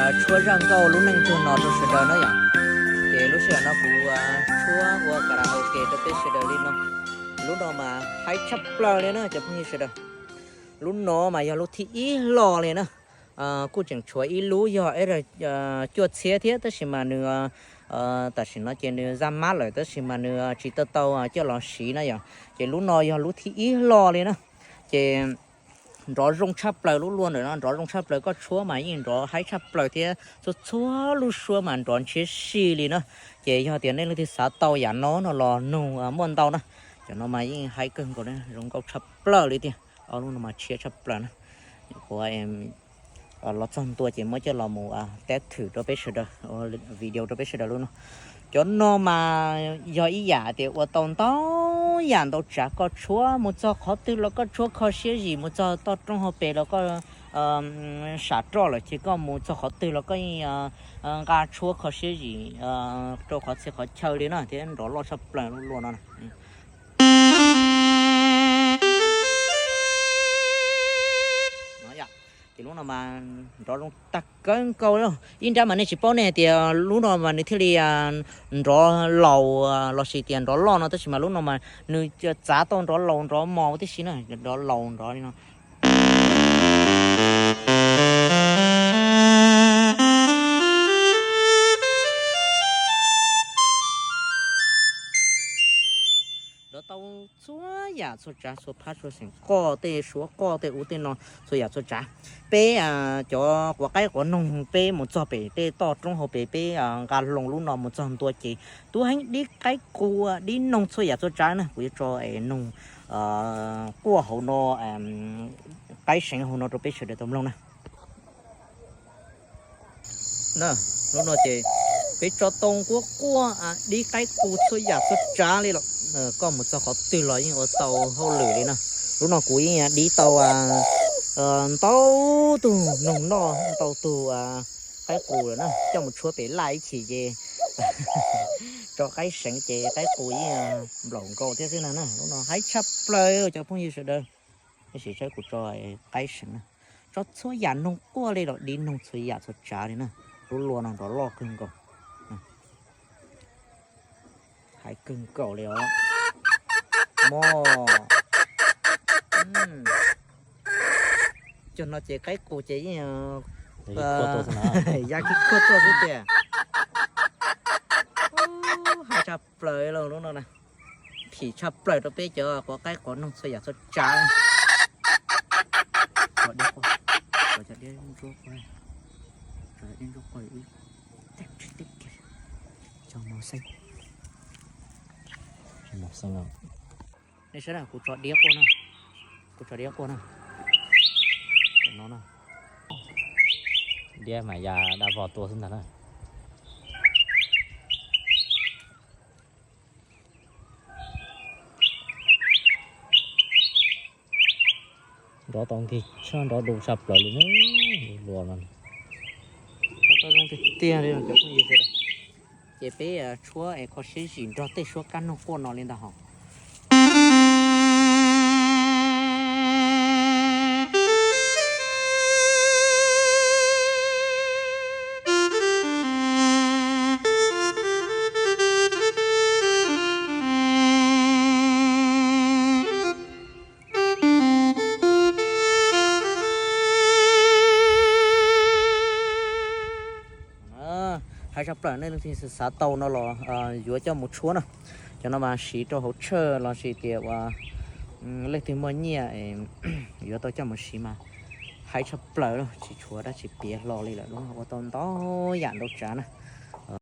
Tshuab zaj nkauj lub neej tuag no rau sawv daws na yom. Ces lub sij hawm no kuv tshuab ua karaoke rau peb sawv daws li no. Lub no mas haib tshaj plaws li na cov phooj ywg sawv daws. Lub no mas yog lub thib ib hlo li na. Kuj tseem tshuav ib lub yog cuaj txhiab thiab tab sis mas nws tam sim no ces nws zaj mab lawm tab sis mas nws tsis tau tau coj los siv na yom. Ces lub no yog lub thib ib hlo li na. Ces nrov zoo tshaj plaws lub luaj ntawm no, nrov zoo tshaj plaws, koj tshuab mas yeej nrov haib tshaj plaws thiab txhua txhua lub suab mas nrov ntshiab si li na. Ces yog tias nej leej twg xav tau yam no no los nug muaj ntau na. Cov no mas yeej haib kawg nkaus, zoo nkauj tshaj plaws li tiag. Ob lub no mas tshiab tshaj plaws na. Kuv los txog ntua ces muab coj los mus teb thwm rau peb sawv daws, video rau peb sawv daws lub no. Cov no mas yog ib yam tias ua tau ntau yam ntau tsav, koj tshuab mus txog qhov twg los koj tshuab kho siab zim, mus txog toj roob hauv pes los koj sam roj lawm ces koj mus txog qhov twg los koj yeej nqa tshuab kho siab zim rau qhov txhia qhov chaw li na, thiab nrov loj tshaj plaws lub luaj no. Ces lub no mas nrov zoo tag kawg nkaus li. Ib nrab mas nej tsis paub nej hais tias lub no mas nws thiaj li nrov laus lossis tias nrov loj no, tab sis mas lub no mas nws txav tau nrov laus nrov mos tib si na, nrov laus nrov li no. Nrov tau txhua yam txhua tsav txhua phab txhua xeem, qoj tej suav qoj tej ub tej no txhua yam txhua tsav. Peb cov quav qaib quav noog peb mus txog pem tej toj roob hauv pes peb nqa hlo lub no mus txog ntua ces tub heev dib qaib qus dib noog txhua yam txhua tsav na. Kuv yuav tso es noog quaj hauv no, qaib seev hauv no rau peb sawv daws tau mloog na. Lub no ces peb tso tau quaj quaj dib qaib qus txhua yam txhua tsav li los, koj mus txog qhov twg los yeej ua tau hauj lwm li na. Lub no kuv yeej dib tau ntau tug noog noj ntau tug qaib qus lawm na, coj mus tshuab pem laj ib chim ces tso qaib seev ces qaib qus yeej nplaum nkaus thiab xwb na. Lub no haib tshaj plaws cov phooj ywg sawv daws. Tab sis saib kuv tso qaib seev na, tso txhua yam noog quaj li los dib noog txhua yam txhua tsav li na. Lub luaj no nrov loj kawg nkaus, haib kawg nkaus li os. Mog, cog no ces qaib qus ces yeej ya kiag kuaj tuaj xwb tiag. Haib tshaj plaws lub no na. Phim tshaj plaws rau peb cov quav qaib quav noog txhua yam txhua tsav. Cov diab quaj, cov diab ntsuab quaj, cov diab ntsuab quaj ib, cov mos xeeb, mos xeeb. Nej saib na, kuv tso diab quaj na, kuv tso diab quaj na. No na, diab mas ya dab vog tua xwb ntag na. Nrov tau nkig tshaj, nrov du tshaj plaws li na. Luaj no, nrov tau zoo tiag tiag li cov phooj ywg sawv daws. Ces peb tshuab es kho siab zim nrog tej suab kab noog quaj no li ntag hos. Haib tshaj plaws, nej leej twg xav tau no los yuav coj mus tshuab na. Cov no mas siv rau hauv tshawj lossis tias uas leej twg muaj nyiaj yuav tau coj mus siv mas haib tshaj plaws, tsis tshuav dab tsi piav hlo li lawm, ua tau ntau yam ntau tsav na.